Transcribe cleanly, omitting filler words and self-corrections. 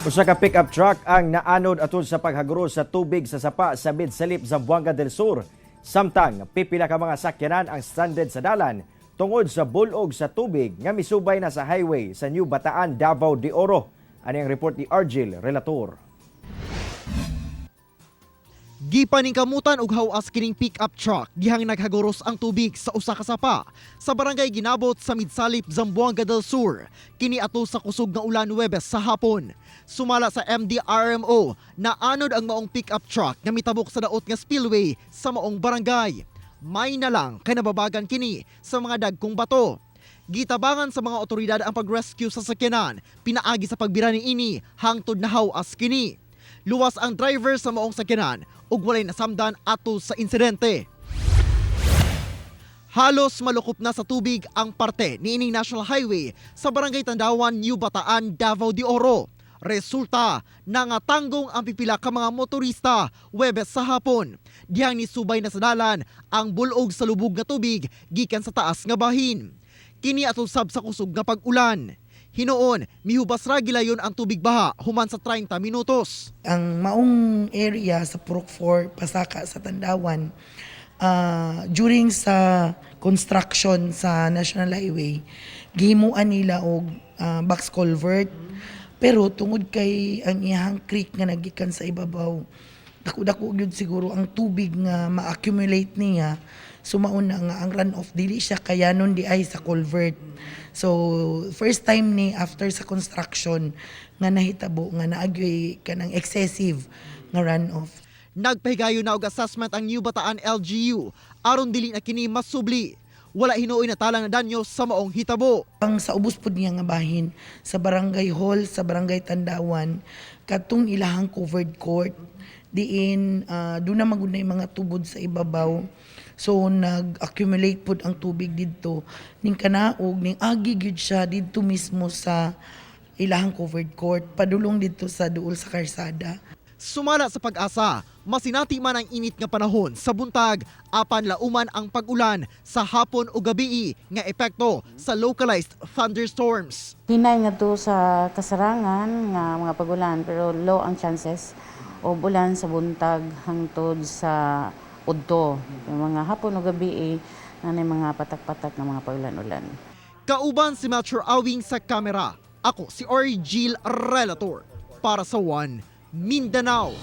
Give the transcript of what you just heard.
Usa ka pick-up truck ang naanod atol sa paghaguros sa tubig sa sapa sa Midsalip, Zamboanga del Sur. Samtang pipila ka mga sakyanan ang stranded sa dalan tungod sa bulog sa tubig nga misubay na sa highway sa New Bataan, Davao de Oro. Ani ang report ni Argil Relator. Gipaningkamutan og hawas kining pick-up truck dihang naghaguros ang tubig sa usa ka sapa sa barangay Ginabot sa Midsalip, Zamboanga del Sur. Kini ato sa kusog nga ulan Huwebes sa hapon. Sumala sa MDRMO, naanod ang maong pick-up truck nga mitabok sa daot nga spillway sa maong barangay. May na lang kay nababagan kini sa mga dagkong bato. Gitabangan sa mga otoridad ang pag-rescue sa sakyanan, pinaagi sa pagbira niini hangtod nahawas kini. Luwas ang driver sa maong sakyanan ug walay nasamdan atol sa insidente. Halos malukop na sa tubig ang parte niining National Highway sa Barangay Tandawan, New Bataan, Davao de Oro. Resulta, nangatanggong ang pipila ka mga motorista Huwebes sa hapon. Dihang nisubay na sa dalan ang bulog sa lubog nga tubig gikan sa taas nga bahin. Kini atol sab sa kusog nga pag-ulan. Hinuon, mihubas ra gilayon ang tubig baha human sa 30 minutos. Ang maong area sa Purok 4, Pasaka sa Tandawan, during sa construction sa National Highway, gihimuan nila og box culvert. Pero tungod kay ang iyang creek nga nagikan sa ibabaw, dako-dako gyud siguro ang tubig nga ma-accumulate niya, so mauna nga ang runoff dili siya kayanon di ay sa culvert. So first time ni after sa construction nga nahitabo nga naagyoy kanang excessive nga runoff. Nagpahigayon na og assessment ang New Bataan LGU aron dili na kini masubli. Wala hinuoy natalang na danyo sa maong hitabo. Ang sa ubos pud niya nga bahin sa barangay hall sa barangay Tandawan, katong ilahang covered court diin, doon na magud na yung mga tubod sa ibabaw, so nag-accumulate pud ang tubig didto ning kanaog ning agi gyud siya didto mismo sa ilahang covered court padulong didto sa duol sa karsada. Sumala sa PAGASA, masinati man ang init nga panahon sa buntag, apan lauman ang pag-ulan sa hapon o gabii nga epekto sa localized thunderstorms. Hinay nga to sa kasarangan nga mga pagulan, pero low ang chances og ulan sa buntag hangtod sa udto. Yung mga hapon o gabi eh, nanay mga patak-patak nga mga pagulan-ulan. Kauban si Melchor Awing sa kamera. Ako si Orgil Relator para sa One Mindanao.